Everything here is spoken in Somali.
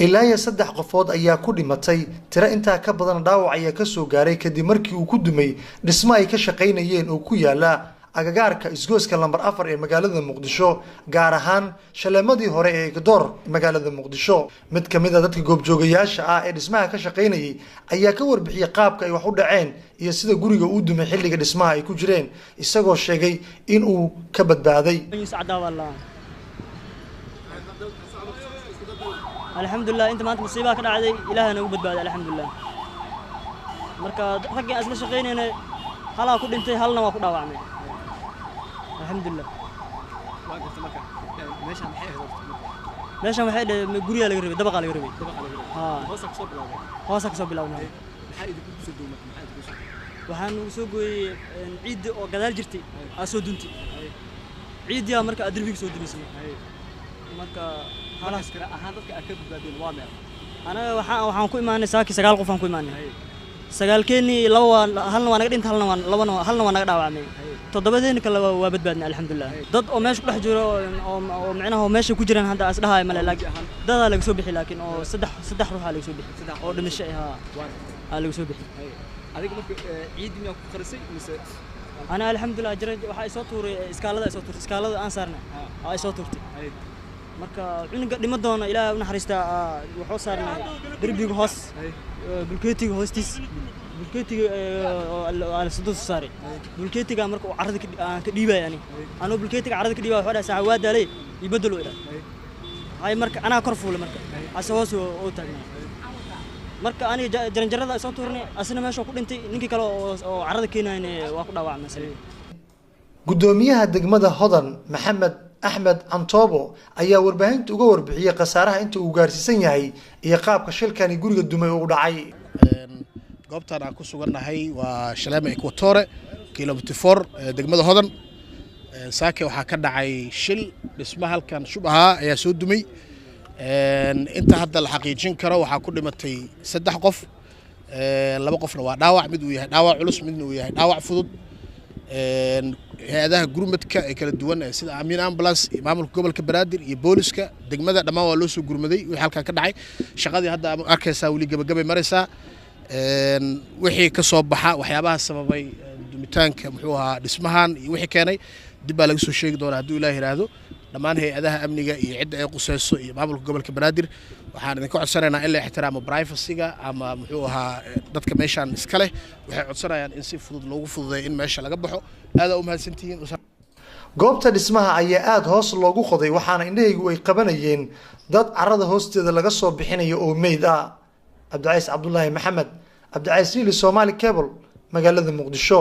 Ilaa iyo 3 qofood ayaa ku dhimatay, tiro intaa ka badan dhaawac ayaa ka soo gaaray kadib markii uu ku dumay dhismo ay ka shaqaynayeen oo ku yaala agagaarka isgoyska lambar 4 ee magaalada Muqdisho, gaar ahaan shaleemadii hore ee Ekdoor magaalada Muqdisho. Mid ka mid ah dadka goobjoogayaasha ah ee dhismaha ka shaqaynayay ayaa ka warbixiyay qaabka ay wax u dhaceen iyo sida guriga uu dumay xilliga dhismaha ay ku jireen, isagoo sheegay in uu ka badbaaday. Alxamdulilah, inta maanta musiibaa ka dhacday Ilaahna ugu badbaaday, alxamdulilah. Marka raggii aan isla shaqaynaynay halaa ku dhintay, halna waa ku dhaawacmay, alxamdulilah. Meeshan waxay dhahay guryaa laga rabay, dabaqaa laga rabay, hoosaa kasoo bilawnay. Waxaan nagu soo gooyey ciidda oo gadaal jirtay aa soo duntay, ciiddiyaa marka aad derbiga soo dumisay. Marka anaga waxaan ku imaanay saaki 9 qof aan ku imaanay, sagaalkeennii 2 waa, halna waa naga dhintay, halna waa labana, halna waa naga dhaawacmay, toddobadeeni kale waa badbaadnay, alxamdulilah. Dad oo meesha ku dhex jiro oo micnaha oo meesha ku jiraan hadda as dhahayo male, laakiin dadaa laga soo bixi, laakiin oo saddex ruuxaa laga soo bixi oo dhimasho ah aa laga soo bixi. Adiga marka ciiddi miyaa ku qarisay mise? Ana alxamdulilah jira, waxaa isoo tuuray iskaalada, isoo tuurtay iskaalada aan saarnay aa isoo tuurtay. Marka cunuga dhima doona Ilaahay u naxariistaa, wuxuu saarnay derbiga hoos, bulkeetiga hoostiis, bulkeetiga soo saaray bulkeetiga. Marka uu carrada aan ka dhiibay, ani anoo bulkeetiga carrada ka dhiibay, wuxuu dhahay saaxiib waa daalay iyo bedel uu idhaa hay. Marka anaa kor fuulay, marka ase hoos oo taagnaa. Marka aniga jaranjarada soo tuurnay, asna meesha ku dhintay, ninkii kale oo carrada keenayna waa ku dhaawacmay. Guddoomiyaha degmada Hodan Maxamed Axmed Cantoobo ayaa warbaahinta uga warbixiyey khasaaraha inta uu gaarsiisan yahay iyo qaabka shilkani guriga dumay uu dhacay. Goobtan aan ku sugannahay waa Shaleema Equatore, kilomitr 4, degmada Hodan. Saake waxaa ka dhacay shil dhisma halkan shub ahaa ayaa soo dumay. Inta hadda la xaqiijin karo waxaa ku dhimatay 3 qof, 2 qofna waa dhaawac, mid uu yahay dhaawac culus, midna uu yahay dhaawac fudud. Hay-adaha gurmadka ee kala duwan sida Amiin Ambulance iyo maamulka gobolka Banaadir iyo booliska degmada dhammaan waa loo soo gurmaday. Wixii halkan ka dhacay, shaqadii hadda arkaysaa weli gabagabay maraysaa. Wixii ka soo baxa waxyaabaha sababay dumitaanka muxuu ahaa dhismahan iyo wixii keenay dib baa laga soo sheegi doonaa hadduu Ilaah yidhaahdo. Dhammaan hay-adaha amniga iyo cidda ay quseyso iyo maamulka gobolka Banaadir waxaan idinka codsanaynaa in la ixtiraamo privacyga ama muxuu ahaa dadka meeshaan iska leh. Waxay codsanayaan in si fudud loogu fududeeyo in meesha laga baxo. Aadaa u mahadsantihiin. Goobta dhismaha ayaa aada hoos loogu qoday, waxaana indhahaygu ay qabanayeen dad carrada hoosteeda laga soo bixinayo oo meyd ah. Cabdicays Cabdulaahi Maxamed, Cabdicays Riili, Somaali Cable, magaalada Muqdisho.